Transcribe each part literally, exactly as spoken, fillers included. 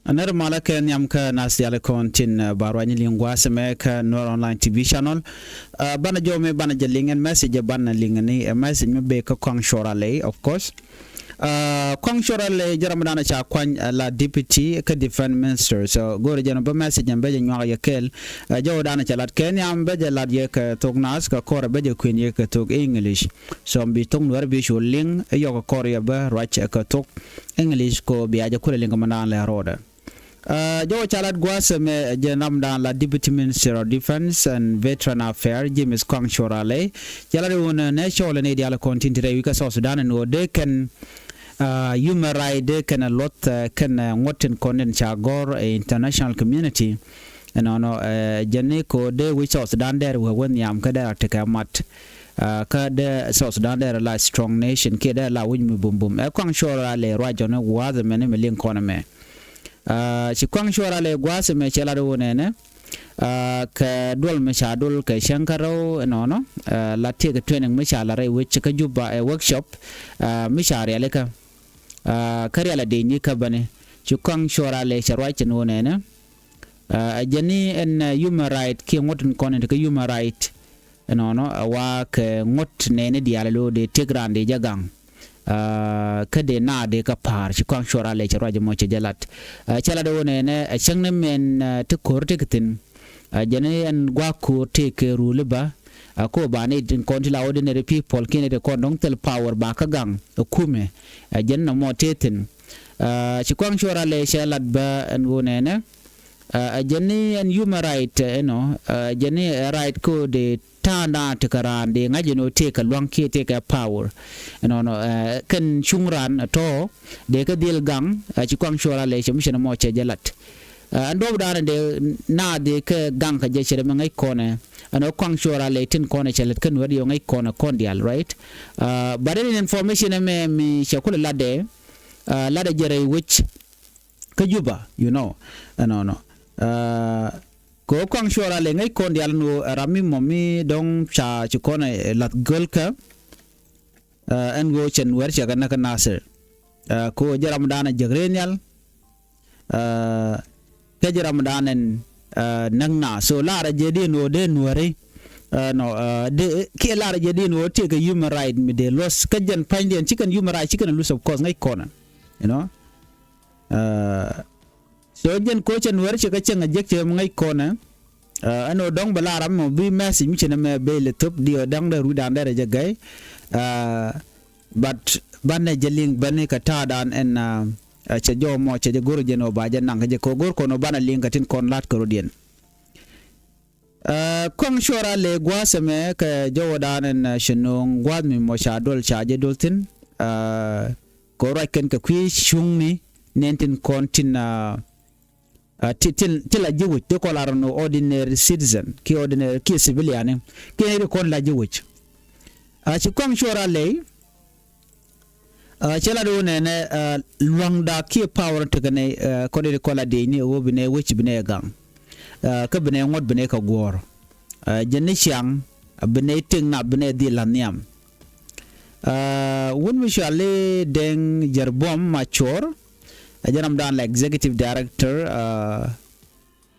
Nɛr malä kɛ nhiam kä nath diaal kɔn tin ba ruany liŋ gua̱a̱th mɛ kä Nuer Online T V channel. Banɛ jɔw mi banɛ jɛ liŋ ɛn message, banɛ liŋ ni ɛ message mi bek kä Kɔaŋ Cuɔr Alɛy, of course. Kɔaŋ Cuɔr Alɛy jɛ ram danɛ ca kuany la deputy kä defense minister. So go̱o̱rɛ jɛn bä message ɛn bɛ jɛ nyuak yɛ kɛɛl. Jɔw danɛ ca lat kɛ nhiam bɛ jɛ lat yɛ kɛ thok nath kɛ kɔrɛ bɛ jɛ kuɛn yɛ kɛ thok English. So bi thok Nuɛr bi cu liŋ yɔk kɔr yɛ bä ruac kɛ thok English ko bia jɛ kulɛ liŋ kɛ mɛ naan lɛ rɔɔdɛ. Jɔwä ca lat gua̱a̱th ɛmɛ jɛn ramdan la Deputy Minister of Defense and Veteran Affairs, James Kɔaŋ Cuɔr Alɛy. Ca lat wun nɛ cɔɔl ni diaal kɔn tin ti rɛy wi̱i̱ kä South Sudan ɛn ɣöö dee kɛn human right dee kɛn luɔth kɛn ŋuɔ̱t tin kɔn tin ca gɔ̱r international community. Ɛnɔnɔ jɛn ni ko dee wi̱c South Sudan dɛr wee wä nhiam kä dɛr a tekɛ mat. Kä dee South Sudan dɛr la strong nation kiɛ dɛr la wi̱c mi bumbum. Ɛ Kɔaŋ Cuɔr Alɛy ruac jɔn gua̱a̱th ɛmɛ ni mi liŋ kɔn ɛmɛ. Ci Kɔaŋ Cuɔr Alɛy gua̱a̱th ɛmɛ cɛ lat wun ɛnɛ kɛ duɔl mi ca duɔl kɛ cäŋ kä rɛw ɛnɔnɔ. La tiek training mi ca la rɛy wec kä Juba ɛ workshop mi ca rialikä. Kä rial a dec ni kä bäni ci Kɔaŋ Cuɔr Alɛy cɛ ruac tin wun ɛnɛ. Ɛ jɛn ni ɛn human right kiɛ ŋuɔ̱t tin kɔn in ti kä human right. Ɛnɔnɔ ɛ wa kɛ ŋuɔ̱t nɛɛni diaal lo̱o̱ dee tiek raan dee jɛ gaŋ. Kä dee na dee kä pa̱a̱r ci Kɔaŋ Cuɔr Alɛy cɛ ruac mɔ cɛ jɛ lat. Cɛ lat wun ɛnɛ ɛ cäŋ ni mɛn ti ko̱r ti kɛ thi̱n. Jɛn ni ɛn gua̱a̱k ko̱r ti kɛ ruli ba. Ko ba ni tin kɔn ti la ordinary people kiɛ ni ti kɔn dɔ̱ŋ thil power ba kä gaŋ ɛ kumɛ. Jɛn nɔmɔ ti thi̱n. Ci Kɔaŋ Cuɔr Alɛy cɛ lat bä ɛn wun ɛnɛ. Ɛ jɛn ni ɛn human right ɛnɔ ɛ jɛn ni ɛ right ko dee ta̱a̱ na tekɛ raan dee ŋa̱c ɛn ɣöö tëëkɛ lua̱ŋ kiɛ tëëkɛ power. Ɛnɔnɔ kɛn cuŋ raan tɔ̱ dee kä dhil gaŋ. Ci Kɔaŋ Cuɔr Alɛy cɛ mi cɛn mɔ cɛ jɛ lat. Ɛn duɔ̱p daanɛ dee na dee kɛ gaŋ kɛ jɛ cɛ dee mi ŋäc kɔnɛ. Ɛn ɣöö Kɔaŋ Cuɔr Alɛy tin kɔnɛ cɛ lät kä Nuɛr yɛ ŋäc kɔnɛ kɔn diaal, right? But ɛn in information ɛmɛ mi cɛ kulɛ latdɛ latdɛ jɛ rɛy wec kä Juba, you know. Ɛnɔnɔ kɛ ɣöö Kɔaŋ Cuɔr Alɛy ŋäc kɔn diaal ɛn ɣöö ɛ ram mi mɔ mi dɔ̱ŋ ca ci kɔn ɛ lath gölkä. Ɛn ɣöö cɛ Nuɛr cɛ kɛ näk kä Nasir. Kɛ ɣöö jɛ ram danɛ jek rɛy nhial. Kä jɛ ram danɛ näk na so laarɛ jɛ diɛn ɣöö dee Nuɛri. Nɔ dee kiɛ laarɛ jɛ diɛn ɣöö tiek kɛ human right mi dee luɔ̱th kä jɛn pa̱nydiɛn ci kɛn human right ci kɛn luth of course ŋäc kɔnɛ. You know. So jɛn ko cɛ Nuɛr cɛ kä cɛŋ a jek cɛ mi ŋäc kɔnɛ. Ɛn ɣöö dɔ̱ŋ bɛ la ram mɔ bi message mi cɛ nɛ mɛ bel ɛ thop di ɣöö däŋ dee ruidan dee rɛ jɛ gɛy. But banɛ jɛ liŋ bäni kɛ ta̱a̱dan ɛn cɛ jɔw mɔ cɛ jɛ go̱r jɛn ɣöö ba jɛ naŋ kä jɛ kɛ ɣöö go̱r kɔn ɣöö banɛ liŋ kɛ tin kɔn la̱t kɛ rɔ̱diɛn. Kɔaŋ Cuɔr Alɛy gua̱a̱th ɛmɛ kɛ jɔwädan ɛn ci no̱o̱ŋ gua̱a̱th mi mɔ ca duɔl ca jɛ duɔl thi̱n. Kɛ ruac kɛn kɛ kui̱ cuŋni nɛn tin kɔn tin ti ti ti la ji̱ wec ti kɔn la rɔn ordinary citizen kiɛ ordinary kiɛ civilian kiɛ nɛy ti kɔn la ji̱ wec. Ci Kɔaŋ Cuɔr Alɛy cɛ la di wä nɛnɛ lua̱ŋda kiɛ power tekɛ nɛy kɔn di kɔn la diecni ɛ wä bi nɛy wec bi nɛy ɛ gaŋ. Kä bi nɛy ŋuɔ̱t bi nɛy kɛ guɔ̱ɔ̱r. Jɛ ni ciaŋ bi nɛy tëk nath bi nɛy dhil la̱th nhiam. Wun mi cuali Deng Jeroboam Macuɔr. Ɛ jɛn ramdan la executive director.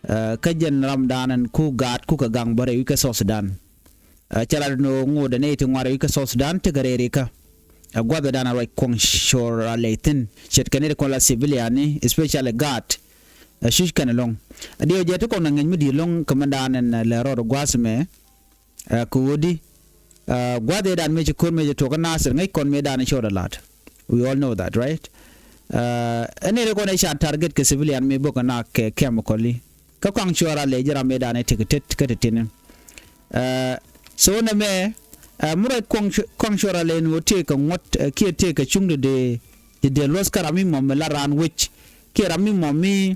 Kä jɛn ramdan ɛn ku gaat ku kɛ gaŋ bä rɛy wi̱c kä South Sudan. Cɛ lat ni ŋot ɛn iti ŋuan rɛy wi̱c kä South Sudan tekɛ rɛy rikä. Ɛ gua̱thɛ dan a ruac Kɔaŋ Cuɔr Alɛy thi̱n ce̱tkɛ ni ti kɔn la civilian ni especially gaat. Ɛ cuc kɛn ɛlɔ̱ŋ. Ɛ diɛw jɛ ti kɔn ɛ ŋäc mi di̱i̱t ɛlɔ̱ŋ kɛ mɛn dan ɛn lɛ rɔɔd gua̱a̱th mɛ. Kɛ ɣöö di gua̱th ëëdan mëë ci ko̱r mëë ci tuɔɔk kä Nasir ŋäc kɔn mëëdan cɔɔdɛ la̱t. We all know that, right? Ɛn ëë kɔn ëë ca target kɛ civilian mëë bok kɛ nak kɛ chemical i̱ kä Kɔaŋ Cuɔr Alɛy ji̱ ram ëëdan ëë tëk tet kä ti tini. So nɛ mɛ mi ruac Kɔaŋ Cuɔr Alɛy ni ɣöö tëëk kɛ ŋuɔ̱t kiɛ tëëk kɛ cuŋ ti dee ti dee luɔ̱th kä ram mi mɔm mi la raan wec kiɛ ram mi mɔm mi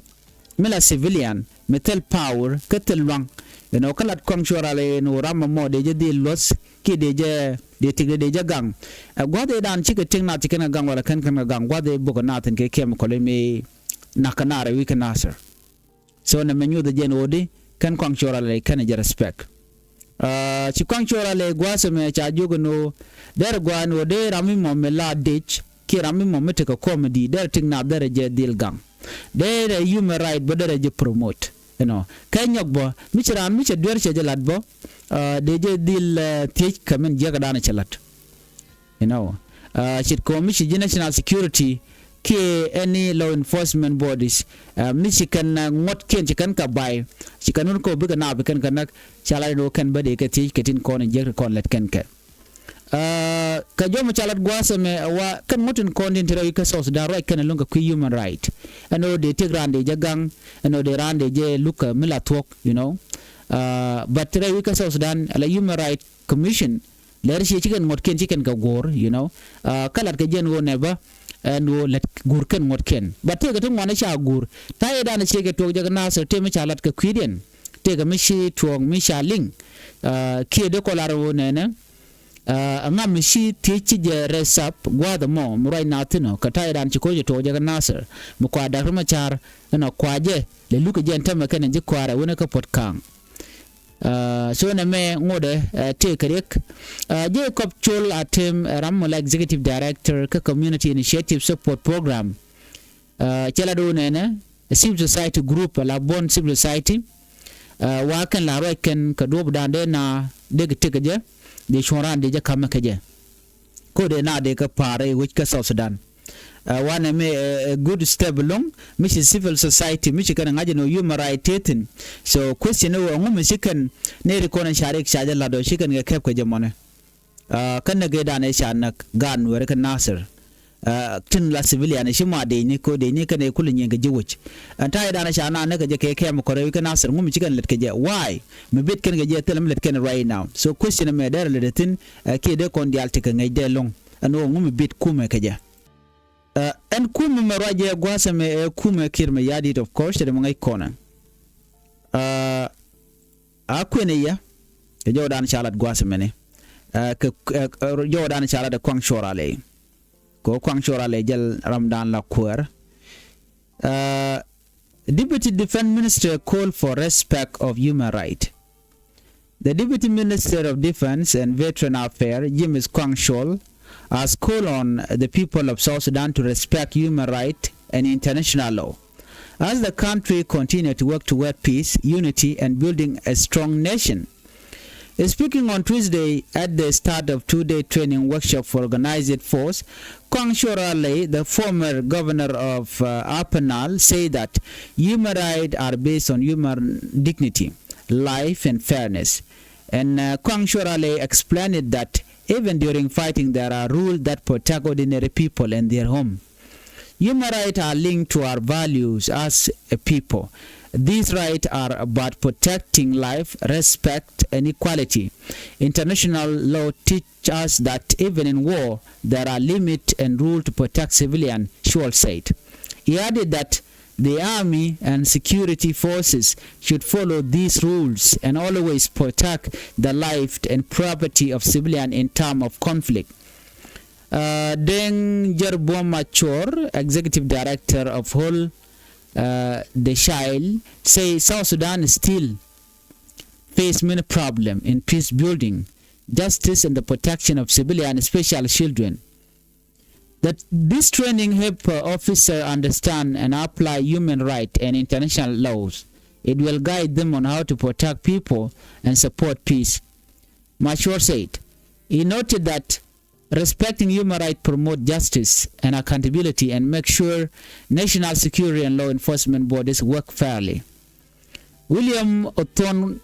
mi la civilian mi thil power kä thil luaŋ. Ɛn ɣöö kä lat Kɔaŋ Cuɔr Alɛy ɛn ɣöö ram ɛmɔ dee jɛ dhil luɔ̱th kiɛ dee jɛ dee tikdɛ dee jɛ gaŋ. Ɛ gua̱th ëëdan cikɛ tëk nath ci kɛn kɛ gaŋ wala kɛn kɛn kɛ gaŋ gua̱th ëë bok kɛ nath in kɛ chemical i̱ mëë nak kɛ naar ɛ wi̱i̱ kä Nasir. So nɛ mɛ nyuuth ɛ jɛn ɣöö di kɛn Kɔaŋ Cuɔr Alɛy kɛn ɛ jɛ respect. Ci Kɔaŋ Cuɔr Alɛy gua̱a̱th ɛmɛ ca jiök ɛn ɣöö derɛ gua̱a̱ ɛn ɣöö dee ram mi mɔm mi la dec kiɛ ram mi mɔm mi tekɛ kɔm mi di̱i̱t derɛ tik nath derɛ jɛ dhil gaŋ. Dee rɛ human right bä dee rɛ jɛ promote. You know, kɛ nyɔk bä mi ci raan mi cɛ duer cɛ jɛ lat bä, dee jɛ dhil thiec kɛ min jiɛk dan cɛ lat. You know, cit kɔn mi ci ji̱ national security kiɛ any law enforcement bodies, mi ci kɛn ŋuɔ̱tkiɛn ci kɛn kɛ bay, ci kɛn wun kɔ bikɛ naap kɛn kɛ näk. Ca lat in wä kɛn bä dee kɛ thiec kɛ tin kɔn in jiɛk ti kɔn lɛt kɛn kɛ. Kɛ jɔmɔ ca lat gua̱a̱th ɛmɛ ɛ wa kɛn ŋuɔ̱t in kɔn tin ti rɛw ikä South Sudan ruac kɛn ɛlɔ̱ŋ kɛ kui̱ human right. Ɛn ɣöö dee tëk raan dee jɛ gaŋ, ɛn ɣöö dee raan dee jɛ luk kɛ mi la thuɔ̱k, you know. But ti rɛw ikä South Sudan ala human right commission lɛr ci ci kɛn ŋuɔ̱tkiɛn ci kɛn kɛ guɔ̱ɔ̱r, you know. Kä lat kɛ jɛn ɣöö nɛ bä ɛn ɣöö lät guur kɛn ŋuɔ̱tkiɛn. But tëëkɛ ti ŋuan ca guur ta̱yɛ dan ciek kɛ tuɔɔk jɛ kɛ Nasir tëë mi ca lat kɛ kui̱diɛn. Tëëkɛ mi ci tuɔɔk mi ca liŋ. Kiɛ dee kɔ lar ɣöö nɛnɛ ɛ ŋam mi ci thiec ci jɛ rɛsap gua̱a̱th ɛmɔ mi ruac naath thi̱n ɔ kɛ ta̱yɛ dan ci ko̱r jɛ tuɔɔk jɛ kɛ Nasir mi kua dak ri ma ca̱r ɛn ɔ kua jɛ lɛ luk kɛ jɛ ɛn tämɛ kɛn ɛn ji̱ kua̱r ɛ wunɛ kä puɔ̱t ka̱a̱ŋ. So nɛ mɛ ŋotdɛ tëëkɛ riɛk. Jacob Chol Atem ɛ ram mɔ la executive director kä community initiative support program. Cɛ la do̱o̱ nɛnɛ civil society group la buɔ̱n civil society. Wa kɛn la ruac kɛn kɛ duɔ̱ɔ̱p dan dee na dee kɛ tëk kɛ jɛ dee cuɔ̱n raan dee jɛ ka̱mɛ kɛ jɛ. Ko̱dɛ na dee kɛ pa̱a̱r rɛy wec kä South Sudan. Wanɛ mi ɛ good step ɛlɔ̱ŋ mi ci civil society mi ci kɛn ŋa̱c ɛn ɣöö human right tëë thi̱n. So question ɛ ɣöö ŋu mi ci kɛn nɛy ri kɔn ɛ ca riɛk ca jɛ la̱t ɔ ci kɛn kɛ kɛp kɛ jɛ mɔnɛ. Kä näk ëëdan ëë ca näk gaat Nuɛɛri kä Nasir. Tin la civilian ci ma dec ni ko dec ni kɛn ëë kulɛ nyieny kɛ ji̱ wec. Ɛn ta̱yɛ dan ca na näk kɛ jɛ kɛ kɛm kɔrɛ wi̱i̱ kä Nasir ŋu mi ci kɛn lät kɛ jɛ why mi bit kɛn kɛ jɛ thilɛ mi lät kɛn right now. So question ɛmɛ dɛrɛ lät ɛ thi̱n kiɛ dee kɔn diaal ti kɛ ŋäc dee lo̱ŋ ɛn ɣöö ŋu mi bit kumɛ kɛ jɛ. Ɛn kumɛ mɛ ruac jɛ gua̱a̱th ɛmɛ ɛ kumɛ Kiir Mayardit of course cɛ dee mɛ ŋäc kɔnɛ. A kuënɛ yɛ kɛ jɔwdan ca lat gua̱a̱th ɛmɛni. Kɛ jɔwdan ca lat ɛ Kuaŋ Cuɔr Alɛ. Kɛ Kuaŋ Cuɔr Alɛ jɛl ramdan la kuäär. Deputy Defense Minister call for respect of human right. The Deputy Minister of Defense and Veteran Affairs, James Kuang Chol, has called on the people of South Sudan to respect human rights and international law as the country continue to work toward peace, unity, and building a strong nation. Speaking on Tuesday at the start of two-day training workshop for organized force, Kuang Chol Alɛ, the former governor of uh, Upper Nile, said that human rights are based on human dignity, life, and fairness. And uh, Kuang Chol Alɛ explained that even during fighting, there are rules that protect ordinary people and their home. Human rights are linked to our values as a people. These rights are about protecting life, respect, and equality. International law teaches us that even in war, there are limits and rules to protect civilians, Chol said. He added that the army and security forces should follow these rules and always protect the life and property of civilians in time of conflict. Uh, Deng Jeroboam Machor, Executive Director of Hold uh, the Child, say South Sudan still face many problems in peace building, justice and the protection of civilian, especially children. That this training help uh, officers understand and apply human rights and international laws. It will guide them on how to protect people and support peace. Machor said. He noted that respecting human rights promote justice and accountability and make sure national security and law enforcement bodies work fairly. William Othon,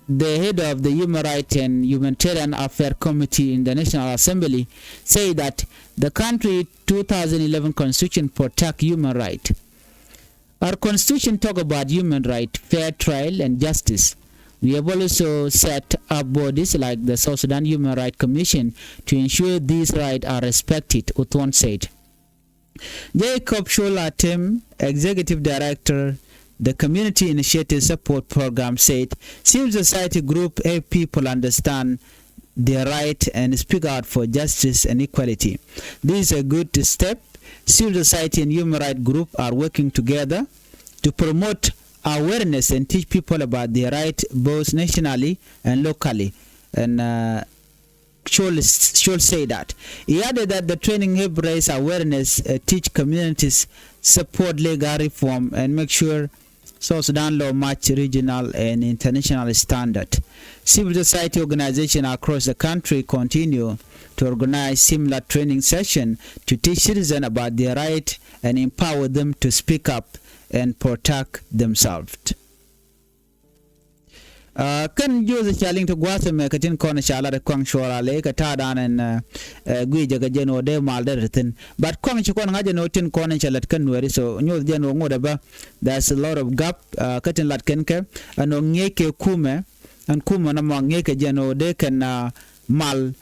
the head of the Human Rights and Humanitarian Affairs Committee in the National Assembly, said that the country two thousand eleven constitution protect human rights. Our constitution talk about human rights, fair trial and justice. We have also set up bodies like the South Sudan Human Rights Commission to ensure these rights are respected, Uthwan said. Jacob Shola Tim, Executive Director, the Community Initiative Support Program, said civil society group help people understand their right and speak out for justice and equality. This is a good step. Civil society and human rights groups are working together to promote awareness and teach people about their right both nationally and locally. And uh, Chol, Chol said that. He added that the training help raise awareness, uh, teach communities support legal reform and make sure South Sudan law match regional and international standard. Civil society organizations across the country continue to organize similar training sessions to teach citizens about their right and empower them to speak up and protect themselves. Kɛn juɔth ca liŋ ti gua̱a̱th ɛmɛ kɛ tin kɔn ca lat kɔaŋ cuɔra lɛ kɛ ta̱a̱ dan ɛn gui̱i̱ jɛ kɛ jɛn ɣöö dee mal dee ri thi̱n. But kɔaŋ ci kɔn ŋa̱c ɛn ɣöö tin kɔn ca lat kɛn nuɛɛri, so nyuɔth jɛn ɣöö ŋot ɛ bä. There's a lot of gap kä tin lat kɛn kɛ ɛn ɣöö ŋi̱eec kɛ kumɛ ɛn kumɛ nɔmɔ ŋi̱eec kɛ jɛn ɣöö dee kɛn mal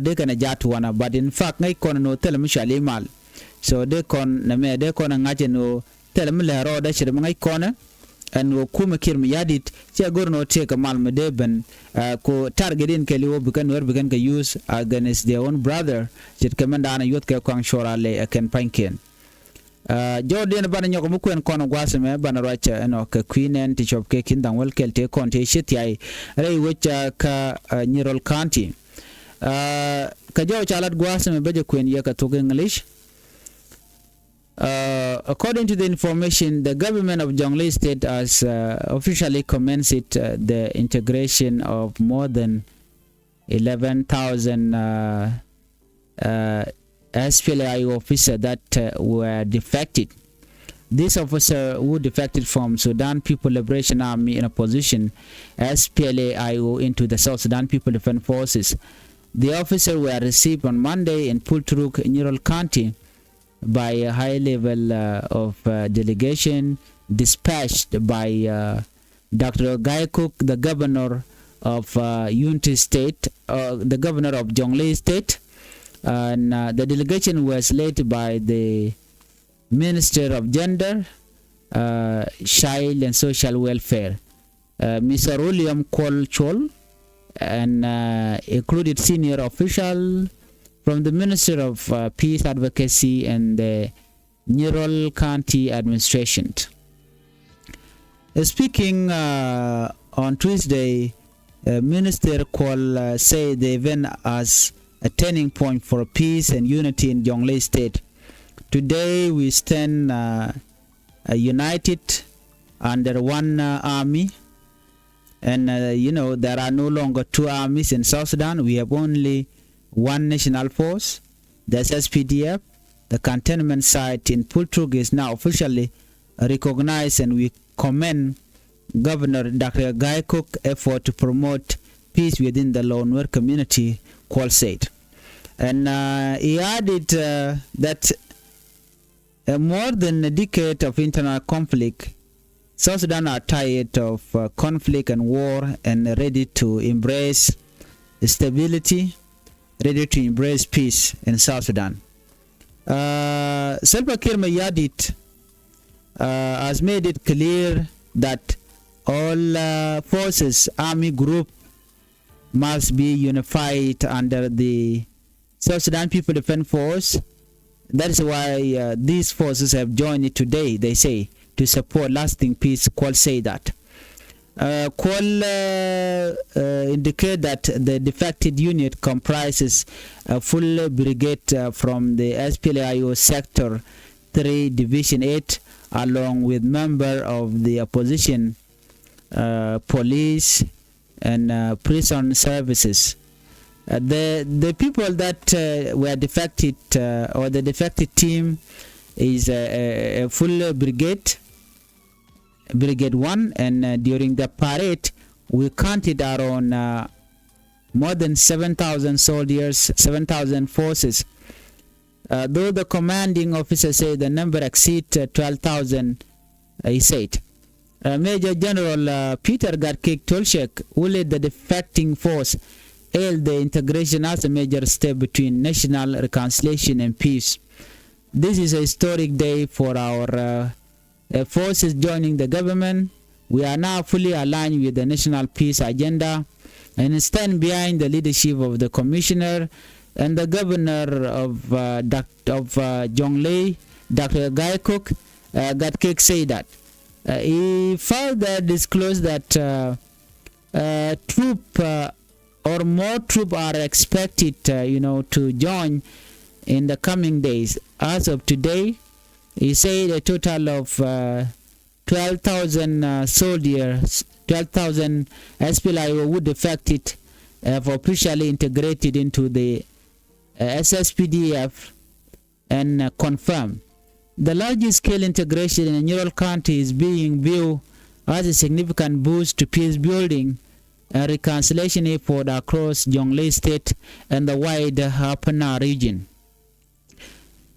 dee kɛn ɛ jat wanɛ, but in fact ŋäc kɔn ɛn ɣöö thilɛ mi cɔal i̱ mal. So dee kɔn nɛmɛ dee kɔn ɛ ŋa̱c ɛn ɣöö thilɛ mi lɛ rɔɔdɛ ce̱t mi ŋäc kɔnɛ. Ɛn ɣöö kumɛ Kiir Mayardit cɛ go̱r ni ɣöö tëëkɛ mal mi dee ben ku target in kɛɛliw ɣöö bi kɛn nuɛɛr bi kɛn kɛ use against their own brother. Ce̱tkɛ mɛn daanɛ yuɔth kɛ kɔaŋ cuɔra lɛ ɛ kɛn pa̱nykiɛn. Jɔwdiɛn banɛ nyɔk mi kuɛn kɔn gua̱a̱th ɛmɛ banɛ ruac ɛnɔ kɛ kui̱ nɛn ti cuɔp kɛ ki̱n dhaŋ wäl kɛl tëë kɔn tëë ci̱ thiay rɛy wec kä Nyirol County. Kɛ jɔw ca lat gua̱a̱th ɛmɛ bä jɛ kuɛn yɛ kɛ thok English. Uh, according to the information, the government of Jonglei State has uh, officially commenced uh, the integration of more than eleven thousand uh, uh, S P L A I O officers that uh, were defected. These officers who defected from Sudan People Liberation Army in opposition, S P L A I O, into the South Sudan People Defense Forces. The officers were received on Monday in Pultruk, Nyirol County, by a high level uh, of uh, delegation dispatched by uh, Doctor Gai Kok, the governor of uh, Unity State, uh, the governor of Jonglei State. And uh, the delegation was led by the Minister of Gender, uh, Child and Social Welfare, uh, Mister William Kuol Chol, and uh, included senior official from the Ministry of uh, Peace Advocacy and the Nyirol County Administration. Uh, speaking uh, on Tuesday, uh, Minister Kuol uh, said the event as a turning point for peace and unity in Jonglei State. Today we stand uh, uh, united under one uh, army. And uh, you know, there are no longer two armies in South Sudan. We have only one national force, the S S P D F. The cantonment site in Pultruk is now officially recognized, and we commend Governor Doctor Gai Kok effort to promote peace within the Lou Nuer community, Kuol said. And uh, he added uh, that uh, more than a decade of internal conflict, South Sudan are tired of uh, conflict and war and ready to embrace stability, ready to embrace peace in South Sudan. Uh, Salva Kiir Mayardit uh, has made it clear that all uh, forces, army group, must be unified under the South Sudan People Defense Force. That is why uh, these forces have joined it today, they say, to support lasting peace, Kuol say that. Uh, Kuol uh, uh, indicate that the defected unit comprises a full brigade uh, from the S P L A I O Sector three, Division eight, along with member of the opposition, uh, police, and uh, prison services. Uh, the the people that uh, were defected uh, or the defected team is a, a, a full brigade, Brigade One, and uh, during the parade we counted around uh, more than seven thousand soldiers, seven thousand forces. Uh, though the commanding officer said the number exceed uh, twelve thousand, uh, he said. Uh, Major General uh, Peter Gatkiek Tolshek, who led the defecting force, hailed the integration as a major step between national reconciliation and peace. This is a historic day for our uh, uh, forces joining the government. We are now fully aligned with the national peace agenda and stand behind the leadership of the commissioner and the governor of uh, Dak- of uh, Jonglei, Doctor Gai Kok. Uh, Gatkiek said that. Uh, he further disclosed that uh, uh, troop uh, or more troops are expected, uh, you know, to join in the coming days. As of today, He said a total of uh, twelve thousand uh, soldiers, twelve thousand S P L A I O who defected have officially integrated into the uh, S S P D F and uh, confirmed the large-scale integration in Nyirol County is being viewed as a significant boost to peace building and reconciliation effort across Jonglei State and the wider Upper Nile region.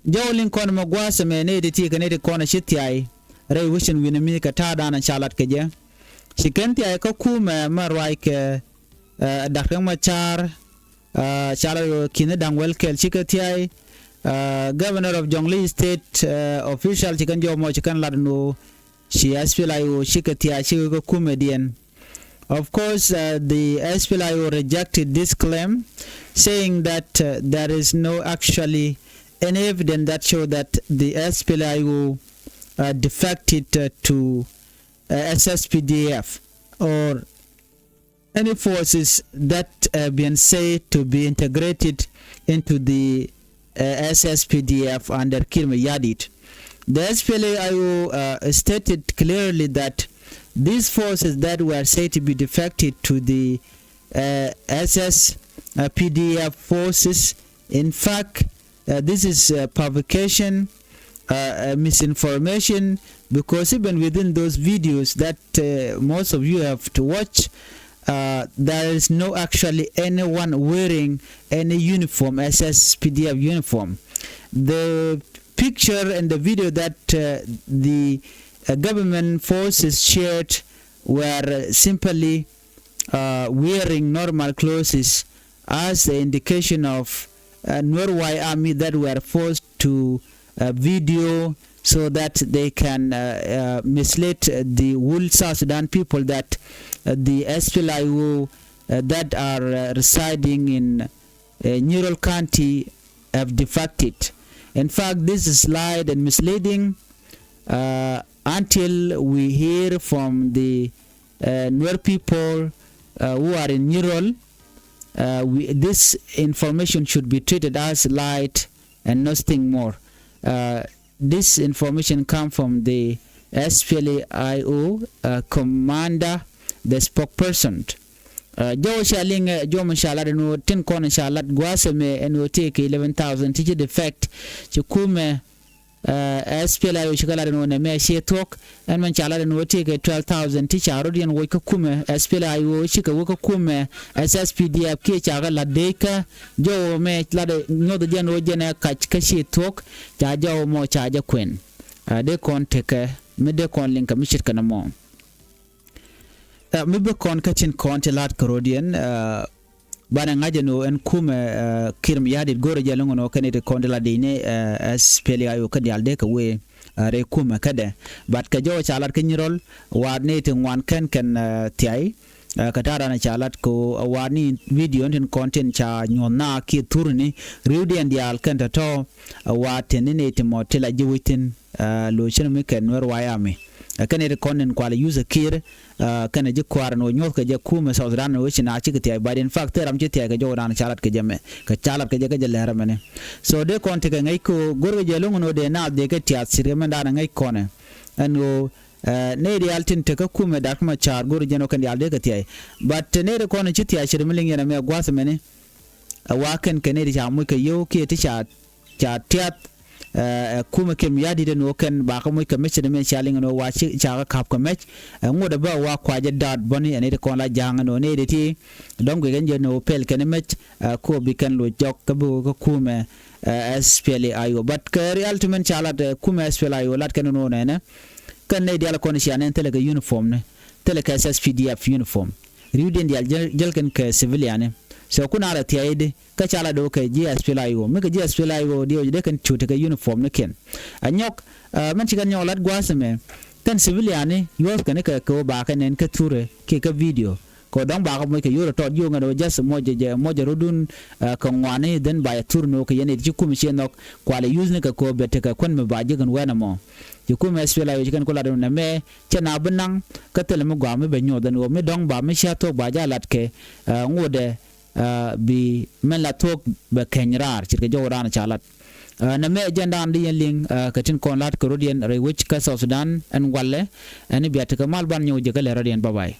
Jɔw liŋ kɔn mɛ gua̱a̱th ɛmɛ nɛy ti ti kɛ nɛy ti kɔn ɛ ci thiay rɛy wecin wi̱n mi kɛ ta̱a̱ da̱a̱n ca lat kɛ jɛ. Ci kɛn thiay kä kumɛ mɛ ruac kɛ Doctor Riek Machar, ca lat ɣöö ki̱n da̱ŋ wɛl kɛl cikɛ thiay. Governor of Jonglei State official ci kɛn jɔw mɔ ci kɛn lat ɛn ɣöö ci S P L A I O cikɛ thiay cikɛ kä kumɛ diɛn. Of course, uh, the S P L A I O rejected this claim, saying that uh, there is no actually any evidence that show that the S P L A I O uh, defected uh, to uh, S S P D F or any forces that have been said to be integrated into the uh, S S P D F under Kiir Mayardit. The S P L A I O uh, stated clearly that these forces that were said to be defected to the uh, S S P D F forces, in fact, uh, this is a publication, uh, a misinformation, because even within those videos that uh, most of you have to watch, uh, there is no actually anyone wearing any uniform, S S P D F uniform. The picture and the video that uh, the uh, government forces shared were uh, simply uh, wearing normal clothes as the indication of uh, Nuer White Army that were forced to uh, video so that they can uh, uh, mislead the whole South Sudan people that uh, the S P L A I O uh, that are uh, residing in uh, Nyirol County have defected. In fact, this is lied and misleading uh, until we hear from the uh, Nuer people uh, who are in Nyirol. Uh, we, this information should be treated as lied and nothing more. Uh, this information come from the S P L A I O uh, commander, the spokesperson. Uh, jɔw ca liŋ uh, jɔw mi ca lat ɛn ɣöö tin kɔn ca lat gua̱a̱th ɛmɛ ɛn ɣöö tëëkɛ eleven thousand ti ci defect ci kumɛ uh, S P L A I O ci kɛ lat ɛn ɣöö nɛmɛ ciɛ thuɔ̱k. Ɛn mɛn ca lat ɛn ɣöö tëëkɛ twelve thousand ti ca rɔ̱diɛn woc kä kumɛ S P L A I O cikɛ wä kä kumɛ S S P D F kiɛ ca kɛ lat dee kä jɔw mɛ lat nyuɔth jɛn ɣöö jɛn ɛ kac kä ciɛ thuɔ̱k. Ca jɔw mɔ ca jɛ kuɛn. Uh, dee kɔn tekɛ mi dee kɔn liŋ kɛ mi ce̱tkɛ nɔmɔ. Uh, mi bi kɔn kä tin kɔn ti la̱t kɛ rɔ̱diɛn uh, banɛ ŋa̱c ɛn ɣöö ɛn kumɛ uh, Kiir Mayardit go̱rɛ jɛ lo̱ŋ ɛn ɣöö kɛn iti kɔn ti la̱t di̱cni uh, S P L A I O kä diaal dee kɛ wee uh, rɛy kumɛ kädɛ. But kɛ jɔw ca la̱t kä Nyirol wa̱a̱ ni ti ŋuan kɛn kɛn uh, thiay. Uh, kɛ ta̱a̱ raan ca lat kɛ ɣöö uh, wa̱a̱ ni video ni tin kɔn tin ca nyuɔ̱th na kiɛ thurni ri̱wdiɛn diaal kɛn tɔ̱tɔ̱ uh, wa̱a̱ tin ni ni ti mɔ ti la ji̱ wi̱c thi̱n. Uh, lo̱c cin mi kɛ Nuer White Army. Uh, kɛn iti kɔn in kual use Kiir uh, kɛn ji̱ kua̱r in wä nyuɔ̱th kɛ jɛ kumɛ South Sudan in wä ci na cikɛ thiay. But in fact thil ram ci thiay kɛ jɔw dan ca lat kɛ jɛ mɛ kɛ ca lat kɛ jɛ kɛ jɛ lɛr mɛni. So dee kɔn tekɛ ŋäc ko go̱r kɛ jɛ lo̱ŋ in wä dee naath dee kɛ tiath cirkɛ mɛn dan ŋäc kɔnɛ ɛn wä uh, nɛy diaal tin tekä kumɛ dak mɛ ca̱r go̱r jɛn wä kɛn diaal dee kɛ thiay. But nɛy ri kɔn ci thiay cirkɛ mi liŋ yɛn ɛmɛ gua̱th mɛni. Uh, wa kɛn kɛ nɛy ti ca muc kɛ yio̱w kiɛ ti ca ca tiath. Ɛ kumɛ Kiir Mayardit ɛn ɣöö kɛn bakä moc kɛ mec cɛ ni mɛ cia liŋ ɛn ɣöö wa ci ca kɛ ka̱p kɛ mec. Ɛ ŋot ɛ bä wa kuacɛ daat bäni ɛn iti kɔn la ja̱a̱ŋ ɛn ɣöö ni iti ti dɔ̱ŋ guic ɛn jɛ ɛn ɣöö pɛl kɛn mec. Ɛ ko bi kɛn loc jɔk kä bi kä kumɛ ɛ S P L A I O. But kɛ rial ti mɛn ca lat ɛ kumɛ S P L A I O lat kɛn ɛn ɣöö nɛnɛ kɛn nɛy diaal kɔn cia nɛn thilɛ kɛ uniform ni thilɛ kɛ S S P D F uniform. Riwdiɛn diaal jäl kɛn kɛ civilian ni. So kun a rɛ thia̱a̱c di kä ca la do̱ kɛ ji̱ S P L A I O mi kɛ ji̱ S P L A I O diɛ wä ji̱ dee kɛn cu tekɛ uniform ni kiɛn. A nyɔk mɛn ci kɛn nyɔk lat gua̱a̱th ɛmɛ kɛn civilian ni yuɔ̱th kɛn kɛ kɛ wä bakɛ nɛn kä thurɛ kiɛ kä video. Kɛ wä dɔ̱ŋ bakɛ moc kɛ yio̱w rɔ tɔt yio̱w ŋɛn wä ja̱th mɔc jɛ mɔc jɛ rɔ̱dun kɛ ŋuani dhen ba yɛ thur ni wä kɛ yɛn it ci kum ciɛ nhɔk kualɛ yuth ni kɛ kɛ wä bɛ tekɛ kuän mi ba ji̱ kɛn wɛn ɛmɔ. Ci kum S P L A I O ci kɛn ku lat ɛn nɛmɛ cɛ na bi naŋ kä thilɛ mi gɔaa mi bɛ nyuɔth ɛn wä mi dɔ̱ŋ ba mi cia thuɔ̱k ba ja lat kɛ ŋotdɛ. Bi mɛn la thuɔ̱k bɛ keny raar ce̱tkɛ jɔw raan ca lat. Nɛmɛ jɛn dan di yɛn liŋ kɛ tin kɔn lat kɛ rɔ̱diɛn rɛy wec kä South Sudan ɛn walɛ. Ɛn bia tekɛ mal ban nyɔk jɛ kä lɛ rɔ̱diɛn, bye bye.